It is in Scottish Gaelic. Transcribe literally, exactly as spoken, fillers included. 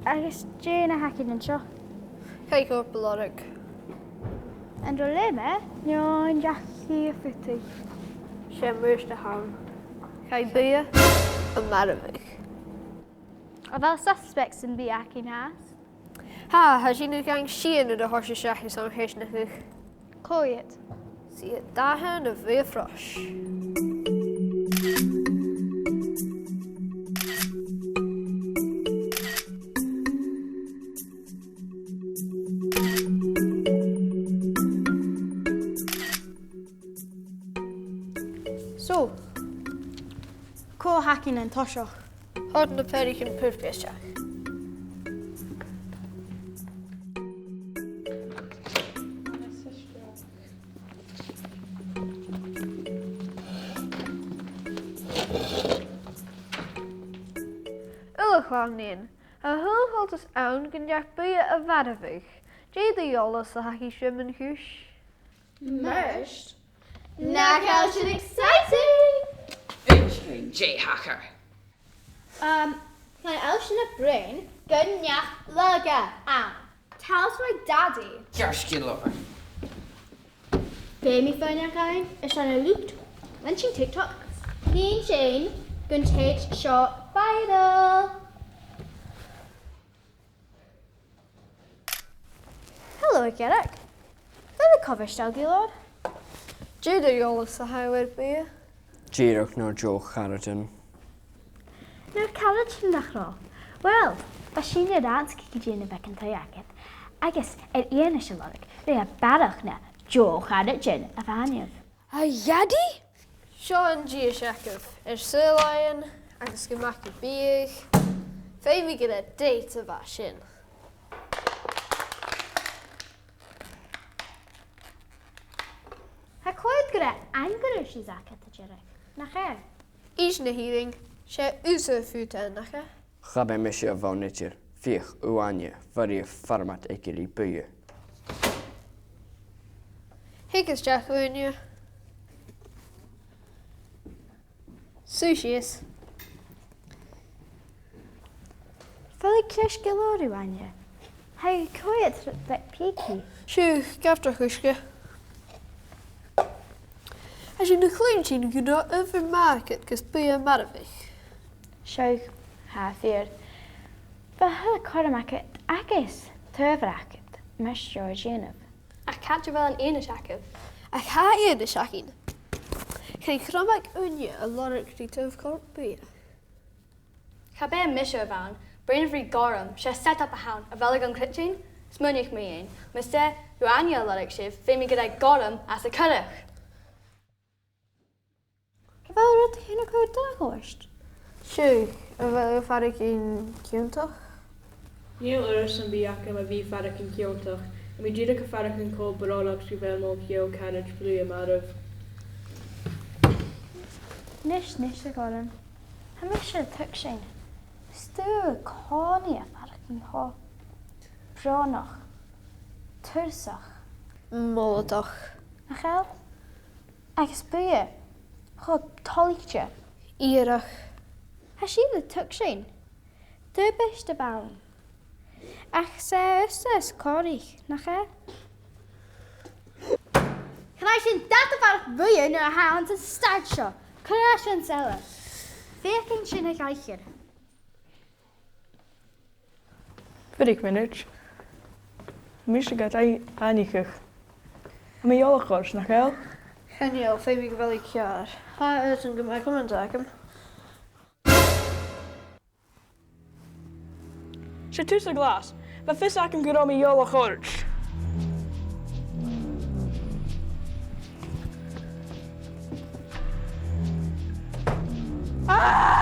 Agus dè na th' againn an seo? Chaidh corp a lorg. An robh leum e, no an deach e a phutadh? 'S e murt a th' ann. Chaidh buidhe a mharbhadh. A bheil suspects sam bith againn fhathast? Tha, tha sinn a' dol a dh'fhaighinn seachad airson cheasnachadh. Cò iad? 'S iad dathan a' bhuidhe frois. So, cò th' againn an toiseach? Thoir na peathraichean purpaidh a-steach. Uill, a chlann-nighean, tha a h-uile coltas ann gun deach buidhe a mharbhadh. Dè do dh'eòlas a th' agaibh mun chùis? Murt. Nach eil sin exciting? Inntinn dè thachair. Um, chan eil sinn a' bruidhinn gun deach lorg e ann. Tell us why, Daddy. Ceart gu leòr. Feumaidh mi faighneachd fhaighinn airson an luchd-leantainn TikTok. Chì sinn gun tèid seo viral. Hello, a Ghearach. Bheil thu a' coimhead gu leòr? Dè do dh'eòlas a th' agad air buidhe? Dìreach nur deagh charaidean. Nur caraidean, nach robh? Uill, bha sinne a' rannsachadh gu dè na bh' aig an taigh agad, agus air fhianais a lorg, rinn e barrachd na deagh charaidean a bh' annaibh. A Dhadaidh? Seo an dithis agaibh, air saor-làithean agus gu math gu biadh. Feumaidh gur e date a bha sin. Tha cuimhne agam gur e anger issues a th' agad, a Dhadaidh, nach e? Is na h-ìrean, 's e thusa a' phutadh, nach e? Cha b' e mise a bh' ann idir, feuch, uaine, bha i a' fuireach aig a' bhùth. Thig a-steach, uaine. Suidh sìos. Bheil thu ceart gu leòr, uaine? Tha thu a' coimhead rud beag peaky. Siuthad, gabh dragh uisge. Tha sinn a' cluinntinn gun robh adhbhar math agad gus buidhe a mharbhadh. Seadh, tha, fìor. Bha a h-uile cothrom agad agus t-adhbhar agad, mas e seo a dhèanamh. Ach càit a bheil an fhianais agaibh? Ach tha fianais againn. Chan e chromadh uaine a lorg ri taobh corp buidhe. Cha b' e mise a bh' ann, bruidhinn ri Gorm, 's e set-up a th' ann, a bheil e gun creidsinn? Smaoinich mu dheidhinn, mas e uaine a lorg sibh, feumaidh gur e Gorm às a' choileach. A bheil rudeigin a' cur dà ghluasad? Seadh, a bheil thu a' faireachdainn ciontach? Chan eil uiread sam bith agam a bhith a' faireachdainn ciontach, tha mi dìreach a' faireachdainn cho brònach 's gu bheil mo charaid brèagha marbh. Nis, nis, a Ghorm. Tha mise a' tuigsinn. 'S tu an-còmhnaidh a' faireachdainn cho brònach, tùrsach. Mholadach. Nach eil? Agus buidhe, cho toilichte. Iarach. Tha sinn a' tuigsinn. Dubhairt a bh' ann. Ach 's e thusa as còraiche, nach e? Chan eil sinn dad a' faireachdainn buidhe nuair a tha e anns an staid seo. Cuir e às an seilbh. Feuchaidh sinn a dh'aithghearr. Fuirich mionaid. Tha mise gad ai-, aithneachadh. Tha mi eòlach oirbh, nach eil? Chan eil, feumaidh gu bheil thu ceàrr. Tha esan gu math cumanta agam. 'S e tusa glas. Bha fios agam gun robh mi eòlach oirbh. Ah!